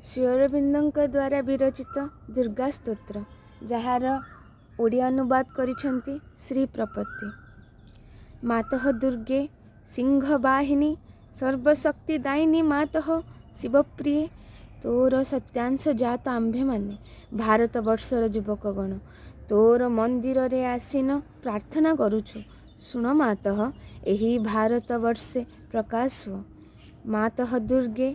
ଶ୍ରୀ ଅରବିନ୍ଦଙ୍କ ଦ୍ୱାରା ବିରଚିତ ଦୁର୍ଗା ସ୍ତୋତ୍ର, ଯାହାର ଓଡ଼ିଆ ଅନୁବାଦ କରିଛନ୍ତି ଶ୍ରୀ ପ୍ରପତ୍ତି। ମାତଃ ଦୁର୍ଗେ ସିଂହବାହିନୀ ସର୍ବଶକ୍ତି ଦାୟିନୀ, ମାତଃ ଶିବପ୍ରିୟେ, ତୋର ସତ୍ୟାଂଶ ଜାତ ଆମ୍ଭେମାନେ ଭାରତବର୍ଷର ଯୁବକଗଣ ତୋର ମନ୍ଦିରରେ ଆସୀନ ପ୍ରାର୍ଥନା କରୁଛୁ। ଶୁଣ ମାତଃ, ଏହି ଭାରତବର୍ଷେ ପ୍ରକାଶ ହୁଅ। ମାତଃ ଦୁର୍ଗେ,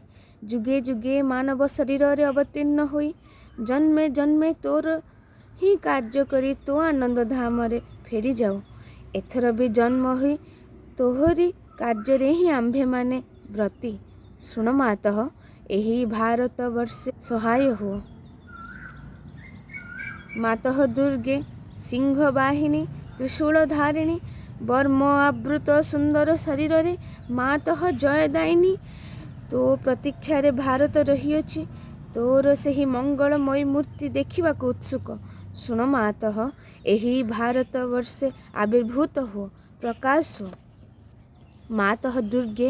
ଯୁଗେ ଯୁଗେ ମାନବ ଶରୀରରେ ଅବତୀର୍ଣ୍ଣ ହୋଇ ଜନ୍ମେ ଜନ୍ମେ ତୋର ହିଁ କାର୍ଯ୍ୟ କରି ତୋ ଆନନ୍ଦ ଧାମରେ ଫେରିଯାଉ। ଏଥର ବି ଜନ୍ମ ହୋଇ ତୋହରି କାର୍ଯ୍ୟରେ ହିଁ ଆମ୍ଭେମାନେ ବ୍ରତୀ। ଶୁଣ ମାତଃ, ଏହି ଭାରତବର୍ଷେ ସହାୟ ହୁଅ। ମାତଃ ଦୁର୍ଗେ, ସିଂହବାହିନୀ, ତ୍ରିଶୂଳଧାରିଣୀ, ବର୍ମ ଆବୃତ ସୁନ୍ଦର ଶରୀରରେ ମାତଃ ଜୟଦାୟିନୀ, ତୋ ପ୍ରତୀକ୍ଷାରେ ଭାରତ ରହିଅଛି। ତୋର ସେହି ମଙ୍ଗଳମୟୀ ମୂର୍ତ୍ତି ଦେଖିବାକୁ ଉତ୍ସୁକ। ଶୁଣ ମାତଃ, ଏହି ଭାରତବର୍ଷେ ଆବିର୍ଭୂତ ହୁଅ, ପ୍ରକାଶ ହୁଅ। ମାତଃ ଦୁର୍ଗେ,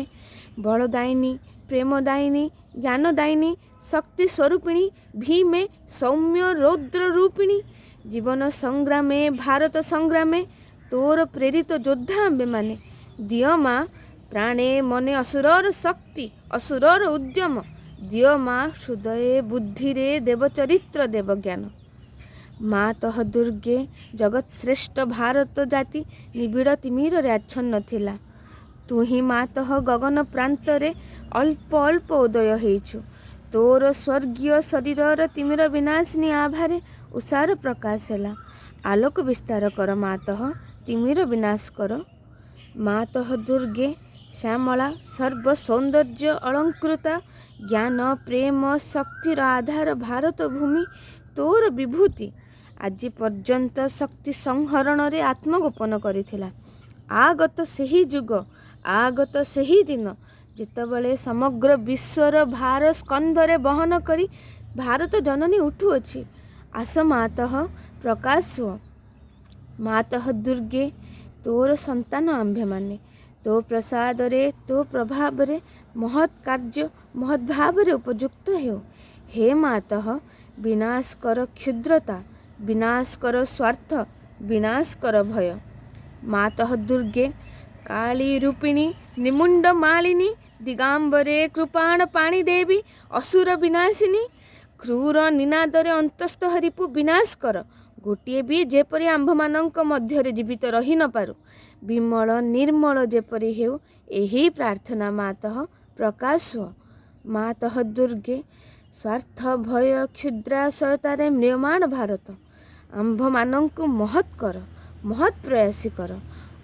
ବଳଦାୟିନୀ, ପ୍ରେମଦାୟିନୀ, ଜ୍ଞାନଦାୟିନୀ, ଶକ୍ତି ସ୍ୱରୂପିଣୀ, ଭୀମେ ସୌମ୍ୟ ରୌଦ୍ର ରୂପିଣୀ, ଜୀବନ ସଂଗ୍ରାମେ, ଭାରତ ସଂଗ୍ରାମେ ତୋର ପ୍ରେରିତ ଯୋଦ୍ଧା ଆମ୍ଭେମାନେ। ଦିଅ ମା ପ୍ରାଣେ ମନେ ଅସୁରର ଶକ୍ତି, ଅସୁରର ଉଦ୍ୟମ। ଦିଅ ମା ହୃଦয়ে ବୁଦ୍ଧିରେ ଦେବଚରିତ୍ର, ଦେବଜ୍ଞାନ। ମାତଃ ଦୁର୍ଗେ, ଜଗତ୍ଶ୍ରେଷ୍ଠ ଭାରତ ଜାତି ନିବିଡ଼ ତିମିରରେ ଆଚ୍ଛନ୍ନ ଥିଲା। ତୁ ହିଁ ମାତଃ ଗଗନ ପ୍ରାନ୍ତରେ ଅଳ୍ପ ଅଳ୍ପ ଉଦୟ ହେଇଛୁ। ତୋର ସ୍ୱର୍ଗୀୟ ଶରୀରର ତିମିର ବିନାଶିନୀ ଆଭାରେ ଉଷାର ପ୍ରକାଶ ହେଲା। ଆଲୋକ ବିସ୍ତାର କର ମାତଃ, ତିମିର ବିନାଶ କର। ମାତଃ ଦୁର୍ଗେ, ଶ୍ୟାମଳା, ସର୍ବ ସୌନ୍ଦର୍ଯ୍ୟ ଅଳଙ୍କୃତା, ଜ୍ଞାନ ପ୍ରେମ ଶକ୍ତିର ଆଧାର ଭାରତ ଭୂମି ତୋର ବିଭୂତି ଆଜି ପର୍ଯ୍ୟନ୍ତ ଶକ୍ତି ସଂହରଣରେ ଆତ୍ମଗୋପନ କରିଥିଲା। ଆଗତ ସେହି ଯୁଗ, ଆଗତ ସେହି ଦିନ, ଯେତେବେଳେ ସମଗ୍ର ବିଶ୍ୱର ଭାର ସ୍କନ୍ଧରେ ବହନ କରି ଭାରତ ଜନନୀ ଉଠୁଅଛି। ଆସ ମାତଃ, ପ୍ରକାଶ ହୁଅ। ମାତଃ ଦୁର୍ଗେ, ତୋର ସନ୍ତାନ ଆମ୍ଭେମାନେ ତୋ ପ୍ରସାଦରେ, ତୋ ପ୍ରଭାବରେ ମହତ୍ କାର୍ଯ୍ୟ ମହତ୍ ଭାବରେ ଉପଯୁକ୍ତ ହେଉ। ହେ ମାତଃ, ବିନାଶ କର କ୍ଷୁଦ୍ରତା, ବିନାଶ କର ସ୍ୱାର୍ଥ, ବିନାଶ କର ଭୟ। ମାତଃ ଦୁର୍ଗେ, କାଳୀ ରୂପିଣୀ, ନିମୁଣ୍ଡ ମାଳିନୀ, ଦିଗାମ୍ବରେ କୃପାଣ ପାଣି ଦେବୀ, ଅସୁର ବିନାଶିନୀ, କ୍ରୂର ନିନାଦରେ ଅନ୍ତସ୍ଥ ହରିପୁ ବିନାଶ କର। ଗୋଟିଏ ବି ଯେପରି ଆମ୍ଭମାନଙ୍କ ମଧ୍ୟରେ ଜୀବିତ ରହି ନପାରୁ। ବିମଳ ନିର୍ମଳ ଯେପରି ହେଉ, ଏହି ପ୍ରାର୍ଥନା। ମାତଃ, ପ୍ରକାଶ ହୁଅ। ମାତଃ ଦୁର୍ଗେ, ସ୍ୱାର୍ଥ ଭୟ କ୍ଷୁଦ୍ରାଶୟତାରେ ମ୍ରିୟମାଣ ଭାରତ ଆମ୍ଭମାନଙ୍କୁ ମହତ୍ କର, ମହତ୍ ପ୍ରୟାସୀ କର,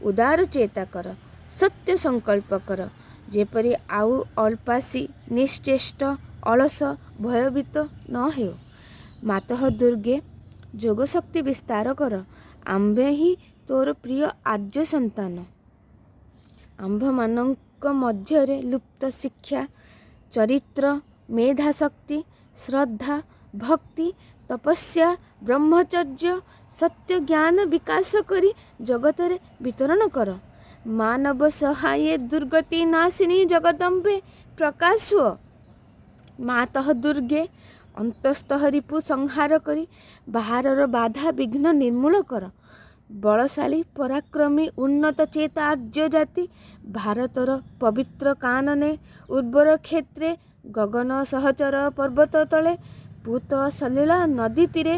ଉଦାର ଚେତା କର, ସତ୍ୟ ସଂକଳ୍ପ କର, ଯେପରି ଆଉ ଅଳ୍ପାଶୀ, ନିଶ୍ଚେଷ୍ଟ, ଅଳସ, ଭୟଭୀତ ନ ହେଉ। ମାତଃ ଦୁର୍ଗେ, ଯୋଗଶକ୍ତି ବିସ୍ତାର କର। ଆମ୍ଭେ ହିଁ ତୋର ପ୍ରିୟ ଆର୍ଯ୍ୟ ସନ୍ତାନ। ଆମ୍ଭମାନଙ୍କ ମଧ୍ୟରେ ଲୁପ୍ତ ଶିକ୍ଷା, ଚରିତ୍ର, ମେଧାଶକ୍ତି, ଶ୍ରଦ୍ଧା, ଭକ୍ତି, ତପସ୍ୟା, ବ୍ରହ୍ମଚର୍ଯ୍ୟ, ସତ୍ୟ ଜ୍ଞାନ ବିକାଶ କରି ଜଗତରେ ବିତରଣ କର। ମାନବ ସହାୟେ ଦୁର୍ଗତି ନାଶିନୀ ଜଗଦମ୍ବେ, ପ୍ରକାଶ ହୁଅ। ମାତଃ ଦୁର୍ଗେ, ଅନ୍ତସ୍ଥ ରିପୁ ସଂହାର କରି ବାହାରର ବାଧା ବିଘ୍ନ ନିର୍ମୂଳ କର। ବଳଶାଳୀ, ପରାକ୍ରମୀ, ଉନ୍ନତ ଚେତା ଆର୍ଯ୍ୟ ଜାତି ଭାରତର ପବିତ୍ର କାନନେ, ଉର୍ବର କ୍ଷେତ୍ରେ, ଗଗନ ସହଚର ପର୍ବତ ତଳେ, ପୂତ ସଲିଳା ନଦୀ ତୀରେ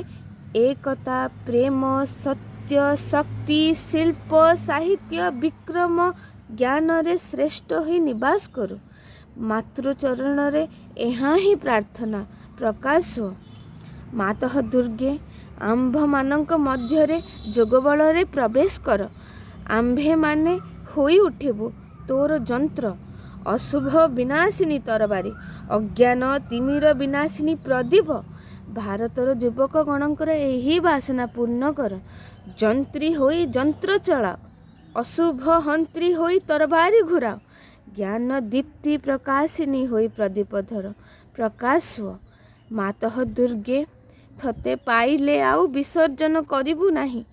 ଏକତା, ପ୍ରେମ, ସତ୍ୟ, ଶକ୍ତି, ଶିଳ୍ପ, ସାହିତ୍ୟ, ବିକ୍ରମ, ଜ୍ଞାନରେ ଶ୍ରେଷ୍ଠ ହୋଇ ନିବାସ କରୁ। ମାତୃଚରଣରେ ଏହା ହିଁ ପ୍ରାର୍ଥନା। ପ୍ରକାଶ ହୁଅ। ମାତଃ ଦୁର୍ଗେ, ଆମ୍ଭମାନଙ୍କ ମଧ୍ୟରେ ଯୋଗବଳରେ ପ୍ରବେଶ କର। ଆମ୍ଭେମାନେ ହୋଇ ଉଠିବୁ ତୋର ଯନ୍ତ୍ର, ଅଶୁଭ ବିନାଶିନୀ ତରବାରୀ, ଅଜ୍ଞାନ ତିମିର ବିନାଶିନୀ ପ୍ରଦୀପ। ଭାରତର ଯୁବକଗଣଙ୍କର ଏହି ବାସନା ପୂର୍ଣ୍ଣ କର। ଯନ୍ତ୍ରୀ ହୋଇ ଯନ୍ତ୍ର ଚଳାଅ, ଅଶୁଭ ହନ୍ତ୍ରୀ ହୋଇ ତରବାରୀ ଘୁରାଅ, ଜ୍ଞାନ ଦୀପ୍ତି ପ୍ରକାଶିନୀ ହୋଇ ପ୍ରଦୀପ ଧର। ପ୍ରକାଶ ହୁଅ। ମାତଃ ଦୁର୍ଗେ, ତୋତେ ପାଇଲେ ଆଉ ବିସର୍ଜନ କରିବୁ ନାହିଁ।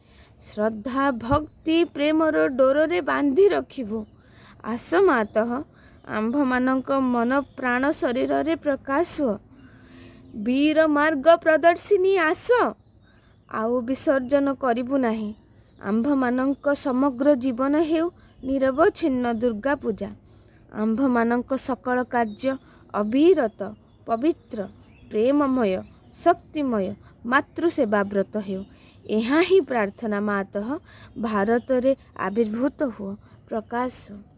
ଶ୍ରଦ୍ଧା ଭକ୍ତି ପ୍ରେମର ଡୋରରେ ବାନ୍ଧି ରଖିବୁ। ଆସ ମାତଃ, ଆମ୍ଭମାନଙ୍କ ମନ ପ୍ରାଣ ଶରୀରରେ ପ୍ରକାଶ ହୁଅ। ବୀର ମାର୍ଗ ପ୍ରଦର୍ଶିନୀ ଆସ। ଆଉ ବିସର୍ଜନ କରିବୁ ନାହିଁ। ଆମ୍ଭମାନଙ୍କ ସମଗ୍ର ଜୀବନ ହେଉ ନିରବଚ୍ଛିନ୍ନ ଦୁର୍ଗା ପୂଜା। ଆମ୍ଭମାନଙ୍କ ସକଳ କାର୍ଯ୍ୟ ଅବିରତ ପବିତ୍ର ପ୍ରେମମୟ ଶକ୍ତିମୟ ମାତୃସେବା ବ୍ରତ ହେଉ। ଏହା ହିଁ ପ୍ରାର୍ଥନା ମାତଃ। ଭାରତରେ ଆବିର୍ଭୂତ ହୁଅ, ପ୍ରକାଶ ହୁଅ।